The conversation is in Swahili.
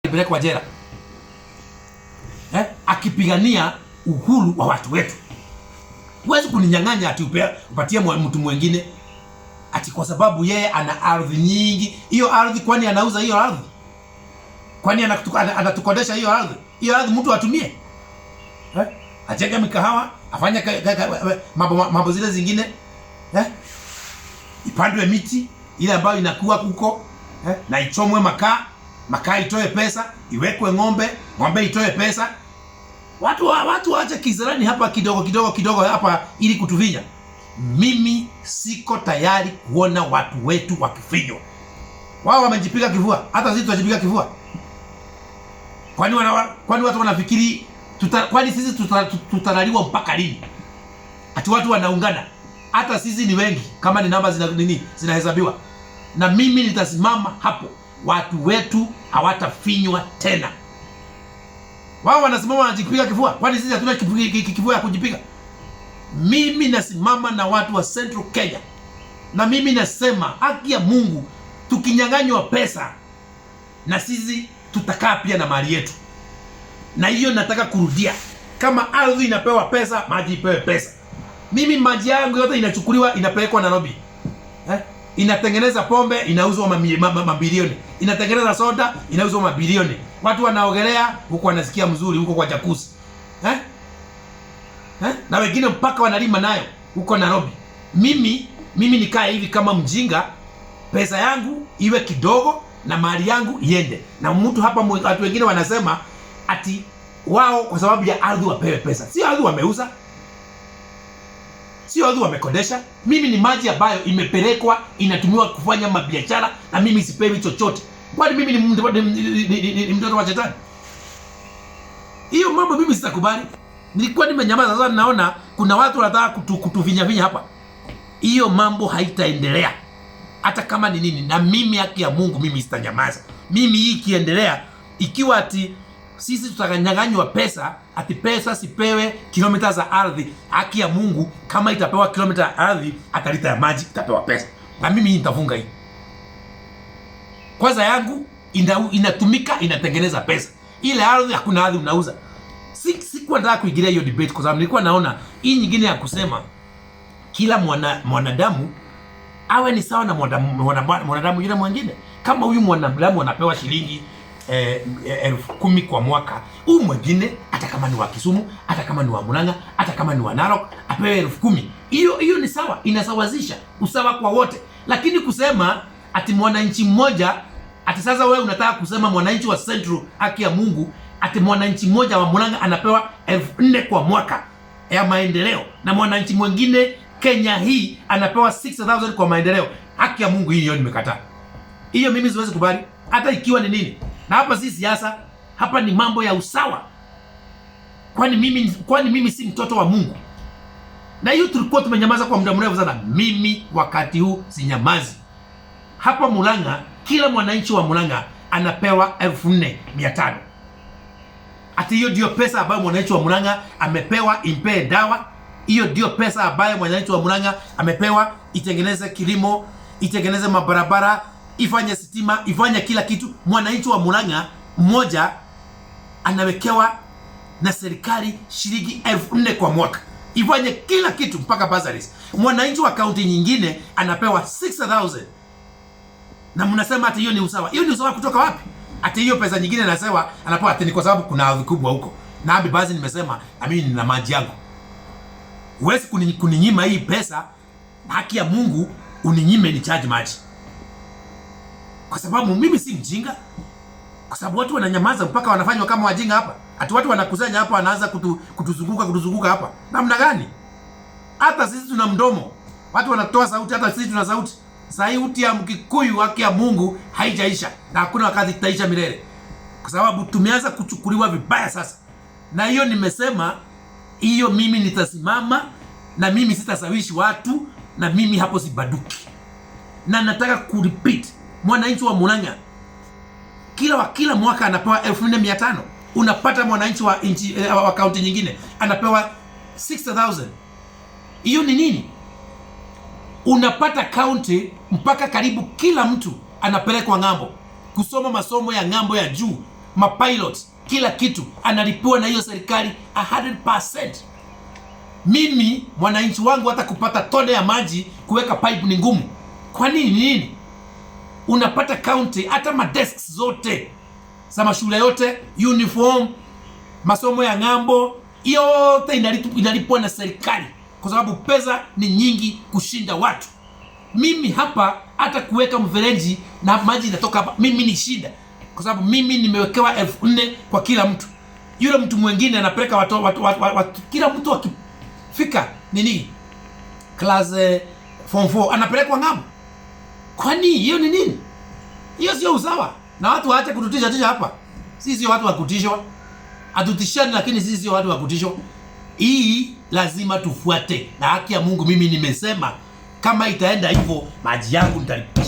Alipelekwa jela, eh? Akipigania uhuru wa watu wetu. Huwezi kuninyang'anya ati upatie mtu mwingine ati kwa sababu yeye ana ardhi nyingi. Hiyo ardhi, kwani anauza hiyo ardhi? Kwani anatukodesha hiyo ardhi? Hiyo ardhi mtu atumie, eh? Ajenge mikahawa, afanye mambo zile zingine, eh? Ipandwe miti ile ambayo inakuwa huko, eh? Na ichomwe makaa, makaa itoe pesa, iwekwe ng'ombe, ng'ombe itoe pesa. Watu waache kizarani hapa kidogo kidogo kidogo hapa ili kutuvinya. Mimi siko tayari kuona watu wetu wakifinywa. Wao wamejipiga kifua, hata sisi tutajipiga kifua. Kwani watu wanafikiri kwani sisi tutalaliwa mpaka lini? Ati watu wanaungana. Hata sisi ni wengi, kama ni namba zina nini zinahesabiwa. Na mimi nitasimama hapo. Watu wetu hawatafinywa tena. Wao wanasimama wanajipiga kifua. Kwani sisi hatuna kifua ya kujipiga? Mimi nasimama na watu wa Central Kenya. Na mimi nasema haki ya Mungu, tukinyang'anywa pesa na sisi tutakaa pia na mali yetu. Na hiyo nataka kurudia. Kama ardhi inapewa pesa, maji ipewe pesa. Mimi maji yangu yote inachukuliwa inapelekwa Nairobi. Eh? Inatengeneza pombe, inauzwa mabilioni. Inatengeneza soda, inauzwa mabilioni. Watu wanaogelea huko wanasikia mzuri huko kwa jacuzzi. Eh? Eh? Na wengine mpaka wanalima nayo huko Nairobi. Mimi nikae hivi kama mjinga, pesa yangu iwe kidogo na mali yangu iende. Na mtu hapa watu wengine wanasema ati wao kwa sababu ya ardhi wapewe pesa. Sio ardhi wameuza. Sio ardhi wamekodesha. Mimi ni maji ambayo imepelekwa inatumiwa kufanya mabiashara na mimi sipewi chochote. Kwani mimi ni mtoto wa shetani? Hiyo mambo mimi sitakubali. Nilikuwa nimenyamaza, sasa naona kuna watu wanataka kutuvinya vinya hapa. Hiyo mambo haitaendelea. Hata kama ni nini. Na mimi haki ya Mungu mimi sitanyamaza. Mimi hii ikiendelea, ikiwa ati sisi tutanyang'anywa pesa, ati pesa sipewe kilomita za ardhi, haki ya Mungu kama itapewa kilomita ya ardhi, hata lita ya maji itapewa pesa. Na mimi hii nitafunga hii. Kwanza yangu inatumika inatengeneza pesa. Ile ardhi hakuna ardhi unauza. Sikuwa nataka kuingilia hiyo debate kwa sababu nilikuwa naona hii nyingine ya kusema kila mwanadamu awe ni sawa na mwanadamu yule mwingine. Kama huyu mwanadamu anapewa shilingi 10,000 kwa mwaka, huyu mwingine hata kama ni wa Kisumu, hata kama ni wa Murang'a, hata kama ni wa Narok, apewe 10,000. Hiyo ni sawa, inasawazisha usawa kwa wote. Lakini kusema ati mwananchi mmoja, ati sasa wewe unataka kusema mwananchi wa Central, haki ya Mungu, ati mwananchi mmoja wa Murang'a anapewa 4,000 kwa mwaka ya maendeleo na mwananchi mwingine Kenya hii anapewa 6,000 kwa maendeleo. Haki ya Mungu hiyo nimekataa. Hiyo mimi siwezi kubali hata ikiwa ni nini. Na hapa si siasa, hapa ni mambo ya usawa. Kwani mimi si mtoto wa Mungu? Na hiyo tulikuwa tumenyamaza kwa muda mrefu sana. Mimi wakati huu sinyamazi. Hapa Murang'a kila mwananchi wa Murang'a anapewa 4,500. Ati hiyo ndio pesa ambayo mwananchi wa Murang'a amepewa impee dawa. Hiyo ndio pesa ambayo mwananchi wa Murang'a amepewa itengeneze kilimo, itengeneze mabarabara, ifanye stima, ifanye kila kitu. Mwananchi wa Murang'a mmoja anawekewa na serikali shilingi 4,000 kwa mwaka, ifanye kila kitu mpaka bursaries. Mwananchi wa kaunti nyingine anapewa 6,000. Na mnasema ati hiyo ni usawa. Hiyo ni usawa kutoka wapi? Ati hiyo pesa nyingine anasema anapewa ati ni kwa sababu kuna ardhi kubwa huko. Na hapo basi nimesema na mimi nina maji yangu. Huwezi kuninyima hii pesa, haki ya Mungu uninyime ni charge maji. Kwa sababu mimi si mjinga. Kwa sababu watu wananyamaza mpaka wanafanywa kama wajinga hapa. Ati watu wanakusanya hapa wanaanza kutuzunguka hapa. Namna gani? Hata sisi tuna mdomo. Watu wanatoa sauti, hata sisi tuna sauti. Sauti ya Mkikuyu, haki ya Mungu haijaisha na hakuna wakati itaisha milele. Kwa sababu tumeanza kuchukuliwa vibaya sasa. Na hiyo nimesema, hiyo mimi nitasimama na mimi sitasawishi watu na mimi hapo sibaduki. Na nataka kurepeat, mwananchi wa Murang'a kila mwaka anapewa 4,500. Unapata mwananchi wa nchi wa kaunti nyingine anapewa 6,000. Hiyo ni nini? Unapata kaunti mpaka karibu kila mtu anapelekwa ng'ambo kusoma masomo ya ng'ambo ya juu. Mapilot, kila kitu analipiwa na hiyo serikali 100%. Mimi mwananchi wangu hata kupata tone ya maji kuweka pipe ni ngumu. Kwa nini nini? Unapata county hata madesks zote za mashule yote, uniform, masomo ya ng'ambo yote inalipwa na serikali, kwa sababu pesa ni nyingi kushinda watu. Mimi hapa hata kuweka mfereji na maji inatoka hapa, mimi ni shida, kwa sababu mimi nimewekewa 4,000 kwa kila mtu. Yule mtu mwingine anapeleka watu, watu, watu, watu, kila mtu akifika nini class form 4 anapelekwa ng'ambo. Kwani hiyo ni nini? Hiyo sio usawa, na watu waache kututisha tisha hapa. Sisi sio watu wa kutishwa, hatutishani, lakini sisi sio watu wa kutishwa. Hii lazima tufuate, na haki ya Mungu mimi nimesema kama itaenda hivyo, maji yangu nitalipa.